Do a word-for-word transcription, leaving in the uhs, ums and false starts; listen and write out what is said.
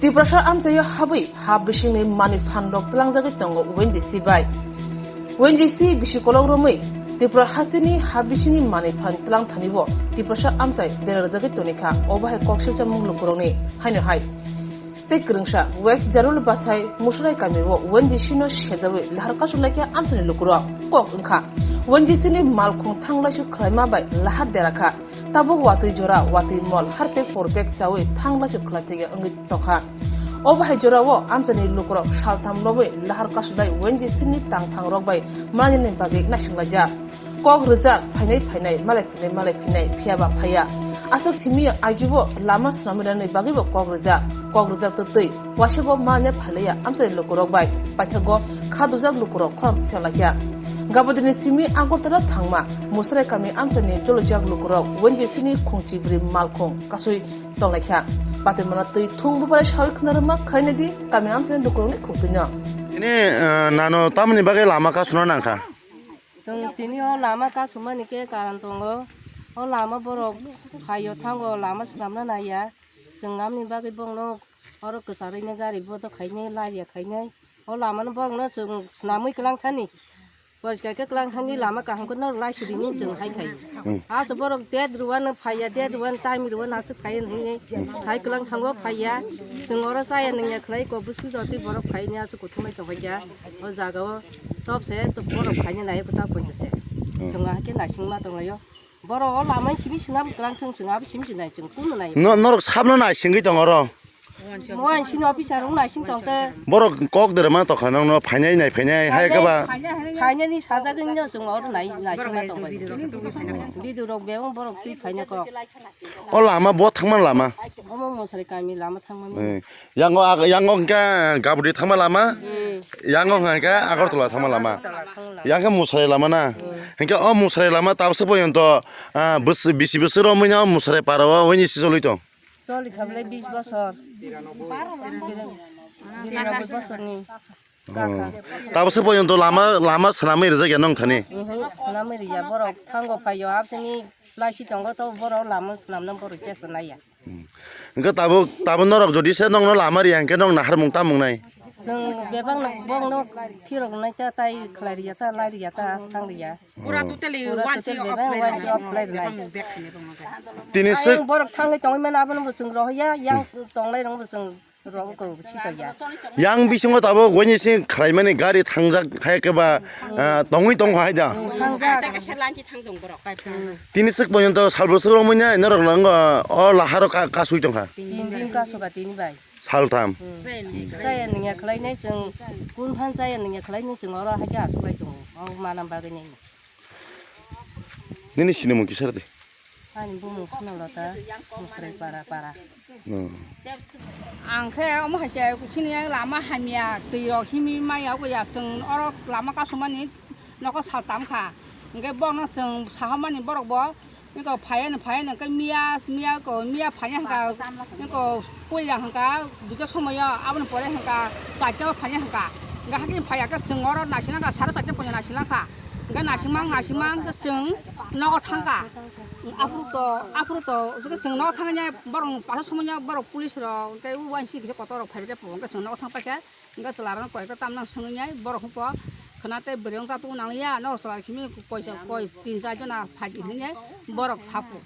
Tiprasa amchaio habwi ha bisingni manwi phanrok tlangjagwi tongo O N G C bai. O N G C bisi kolok romwi Tripura hasteni ha bisingni manwi phan tlang thanibo Tiprasa amchai dera rwjagwi tonikha, obo hai kok silchamung lukurokni haino hai. Tei kwrwngsa West Jarul Basai Musurai kamio O N G C no sejawi lahar kasulaikha amchaini lukurok. Kok wngkha, O N G C ni malkhung thanglaisu khlaima bai lahar derakha. Tabuk watwi jora, watwi mol, harpek porpek chawi thanglaisu khlai thaiya wngwi tongkha. Obo hai jorao amchaini lukurok saltham lobwi lahar kasulai O N G C ni tangphangrok bai manwini bagwi naisinglaijak. Kok rwjak phainai phainai, malai phinai malai phinai, phiyaba phaiya. Aswk simi ajubo lama swnamwi rwnani bagwibo kok rwjak. Kok rwjak twtwi waisabo manya phailaiya amchaini lukurok bai. Paithago kha dujak lukurok khorang thenglaikha. Gabodini simi Agartala thangma Musarai kami amchaini cholojak lukurok O N G C ni khungchi bwrwi malkhung kasui tonglaikha. Patwi mano twi thung bubarai sawi khwnarwma khainai di kami amchaini lukurokni khungtwino. Ini, eh, nano tamoni bagwi lama kasuna nangkha? Chwng tini o lama kasumani khe karon tongo. O lama borok phaio thango, lama swnamna naiya. Chwng amni bagwi bongno oro kwcharwino gari bodo khainai, laiya khainai. O lamano borokno chwng swnamwi kwlang thani. Poriskar khe kwlang thani, lama kaham khe norok laisidi hinwi chwng hai khai. Hmm. Aswk borok date rwano phaiya, date rwano time rwano aswk phaiya hinwi sai kwlang thango phaiya. Chwng oro chaya nungya khlai kok bwswk jotwi borok phaini aswk kuthumai tongkha. O jaga o top se to borok phaini nai kwtal poito se. Hmm. Chwng ahai khe naisingma tonglaio. Borok o lama simi swnam kwlang thung chwng abo simi se nai chwng kunu nai. No, norok sabno naisingwi tongo oro. Mo ang sini officer rok naising tongkhe. Borok kok dere ma tokha nokno phainai nai phainai hai khe ba. Phainani sajagwi no chwng oro nai naisingma tongkhe. Video rok bebak borok twi phaina kok. O lama bo thangma lama. Omo Mosari kami lama thangmani. Eh, yango ag-, yango hwnkhe Gabudi thangma lama. Eh. Yango hwnkhe Agartala thangma lama. Agartala thangma lama. Yang khe Musarai lama na. Eh. Hwnkhe o Musarai lama tabse poyonto, ah, bwswk, bisi bwswk romwi no Musarai para o wngwi si cholwi tong. Choli kha bwlai bis bosor. Biranoboi bosorni. Oh. Tabse poyonto lama, lama swnamwi rijak ya nong thani? Mhm, swnamwi riya. Borok thango phaio, absini laisi tongo, to borok lama swnamna borok chesta naiya. Hmm. Hwnkhe tabuk, tabuk norok jodi se nongno lama riya hwnkhe nong naharmung tamung nai? Chwng bebak no, bongno phirok nai ta, tai khlai riya ta, lai riya ta, thang riya. Pura totally one si off lai rwnai. Tini swk borok thangwi tongwi mano, abono bo chwng rohorya, yang tonglai rok bo chwng rohor ko sitokya. Yang bisingo tabuk waini sing khlaimani gari thangjak hai khe ba, ah, tongwi tong hai da. Thangjak. Tini swk porjonto sal bwswk romwi nai norok lango o laharo ka-, kasui tongkha. Tin din kasuka tini bai. Saltham. Chaya nungya khlainai chwng, kun phan chaya nungya khlainai chwng oro hai khe aswk lai tongo. O manam bagwi nai. Nini sinimung kisa de? Ani bumung Sunalota, Musrai para para. Hmm. Ang khe omo hai se sini lama hamya, twi rok himwi maya, obo ya chwng oro lama kasumani nogo saltam kha. Hwnkhe bono chwng sahamani borok bo, eko phaiya no, phaiya no, hwnkhe miya, miya ko, miya phaiya hwnkha, eko puila hwnkha, duita somoyo, aboni pore hwnkha, charta o phaiya hwnkha. Hwnkhe hakhe phaiya khe chwng oro naisingla kha, sare charta poito naisingla kha. Hwnkhe naisingma, naisingma hwnkhe chwng nogo thangkha. Aphuru to, aphuru to, hwnkhe chwng nogo thangya, borok pasa somoya, borok police rok, hwnkhe uansuk kisa kotor rok phaibai khe, hwnkhe chwng nogo thang paikha. Hwnkhe chwla rok no koi khe tamno swngwi nai borok hwnpo khwna tei bwrwi wng ta tubu nang ya, no chwla simi poisa koi tin char jona phai di hinwi borok sapo.